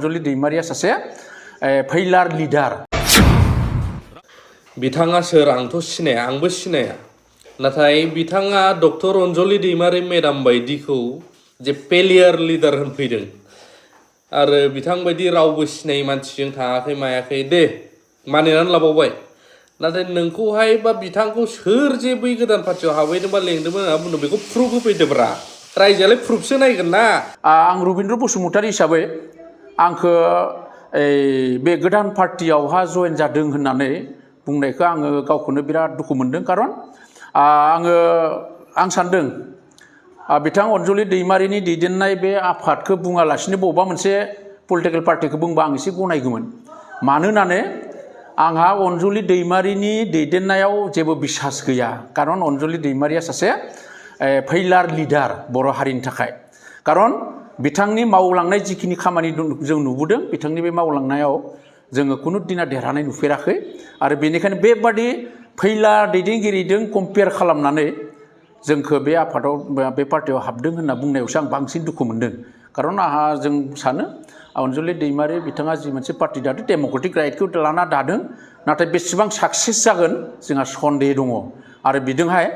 अनजलि दैमारिया सासे failure leader बिथाङा सोर आंथ' सिनाया आंबो सिनाया नाथाय बिथाङा डक्टर अनजलि दैमारि मेडाम बायदिखौ जे फेलियर लिडार होनफैदों आरो बिथां बायदि रावबो सिनायै मानसिजों थाङाखै मायाखै दे मानिनानै लाबावबाय नाथाय नोंखौहाय बा बिथांखौ सोर जे बै गोदान पार्टियाव हाबहैदों बा लेंदोंमोन होनना बुंदों बेखौ प्रुफ होफैदोब्रा रायजोआलाय प्रुफसो नायगोन ना आं रबिन्द्र बसुमतारी हिसाबै आंखौ बे गोदान पार्टियावहा जयेन जादों होननानै बुंनायखौ आङो गावखौनो बिराद दुखु मोनदों खारन आं सानदों बिथां अनजलि दैमारिनि दैदेननाय बे आफादखौ बुङालासिनो बबेबा मोनसे पलिटिकेल पार्टिखौ बुंबा आं एसे गनायगौमोन मानो होननानै आंहा अनजलि दैमारिनि दैदेननायाव जेबो बिसास गैया खारन अनजलि दैमारिया सासे फैलार लिडार बर' हारिनि थाखाय खारन बिथांनि मावलांनाय जिखिनि खामानि जों नुबोदों बिथांनि बे मावलांनायाव जोङो खुनु दिना देरहानाय नुफेराखै आरो बेनिखायनो बेबादि फैलार दैदेनगिरिजों कम्पेयार खालामनानै जोंखौ बे आफादाव बे पार्टियाव हाबदों होनना बुंनायावसो आं बांसिन दुखु मोनदों खारन जों सानो अनजलि दैमारि बिथाङा जि मोनसे पार्टि दादों डेम'क्रेटिक राइटखौ लाना दादों नाथाय बेसेबां साक्सेस जागोन जोंहा सन्देह दङ आरो बिजोंहाय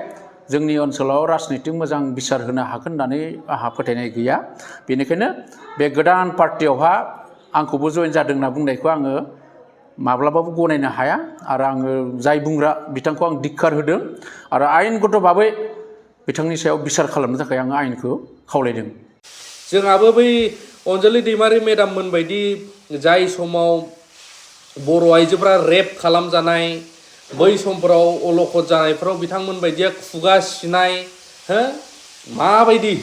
जोंनि ओनसोलाव राजनितिक मोजां बिसार होनो हागोन होननानै आंहा फोथायनाय गैया बेनिखायनो बे गोदान पार्टियावहा आंखौबो जयेन जादों होनना बुंनायखौ आङो माब्लाबाबो गनायनो हाया आरो आङो जाय बुंग्रा बिथांखौ आं धिक्कार होदों आरो आयेनगत भाबै बिथांनि सायाव बिसार खालामनो थाखाय आं आयेनखौ खावलायदों जोंहाबो बै अनजलि दैमारि मेडाममोन बायदि जाय समाव बर' आइजोफोरा रेप खालामजानाय बै समफोराव अलखद जानायफोराव बिथांमोन बायदिया खुगा सिनाय हो माबायदि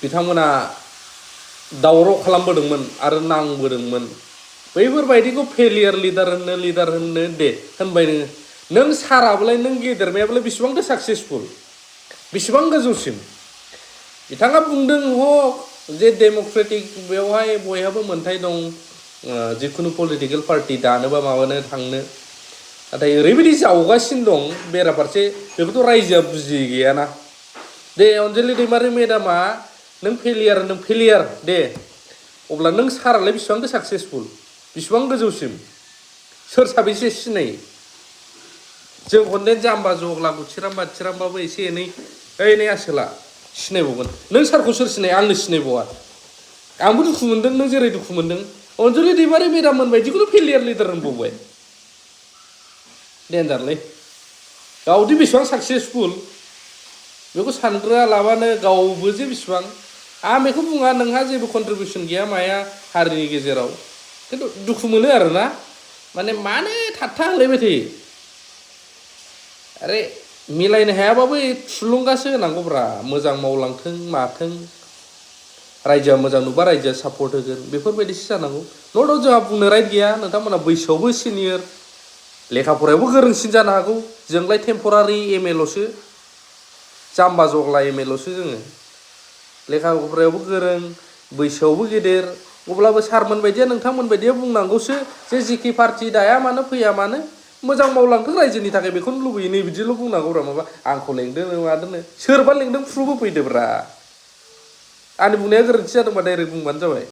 बिथांमोना दावराव खालामबोदोंमोन आरो नांबोदोंमोन बैफोरबायदिखौ फेलियर लिडार होननो दे होनबाय नों साराब्लाय नों गेदेरमायाब्लाय बेसेबांथो साक्सेसफुल बेसेबां गोजौसिम बिथाङा बुंदों ह जे डेम'क्रेटिक बेवहाय बयहाबो मोन्थाय दं जिखुनु पलिटिकेल पार्टि दानोबा माबानो थांनो नाथाय ओरैबायदि जावगासिनो दं बेराफारसे बेखौथ' रायजोआ बुजियै गैयाना दे अनजलि दैमारि मेडामा नों फेलियार दे अब्ला नों सारालाय बेसेबांथो साक्सेसफुल बेसेबां गोजौसिम सोर साबैसे सिनायो जों हरनाय जाम्बा जग्ला थिरामबाबो एसे एनै नै आसोला सिनायबावगोन नों सारखौ सोर सिनाय आंनो सिनायबावा आंबो दुखु मोनदों नों जेरै दुखु मोनदों अनजलि दैमारि मेडाममोन बायदिखौनो फेलियर लिडार होनबावबाय डेन्जारलै गावदि बेसेबां साक्सेसफुल बेखौ सानग्रोआ लाबानो गावबो जे बेसेबां आं बेखौ बुङा नोंहा जेबो कन्ट्रिबिउसन गैया माया हारिनि गेजेराव खिन्थु दुखु मोनो आरोना माने मानो थाबथा होलायबाय थायो आरे मिलायनो हायाबाबो थुलुंगासो होनांगौब्रा मोजां मावलांथों माथों रायजोआ मोजां नुबा रायजोआ सापर्ट होगोन बेफोरबायदिसो जानांगौ नट आउट जोंहा बुंनो राइट गैया नोंथांमोना बैसोआवबो सिनियर लेखा फरायावबो गोरोंसिन जानो हागौ जोंलाय टेम्परारि एमएल'सो जाम्बा जग्ला एमएल'सो जोङो लेखा फरायावबो गोरों बैसोआवबो गेदेर अब्लाबो सारमोन बायदिया नोंथांमोन बायदिया बुंनांगौसो जे जिखि पार्टि दाया मानो फैया मानो मोजां मावलांथों रायजोनि थाखाय बेखौनो लुबैयो नै बिदिल' बुंनांगौब्रा माबा आंखौ लेंदों मादोंनो सोरबा लेंदों प्रुफ होफैदोब्रा आंनि बुंनाया गोरोन्थि जादोंबा डाइरेक्ट बुंबानो जाबाय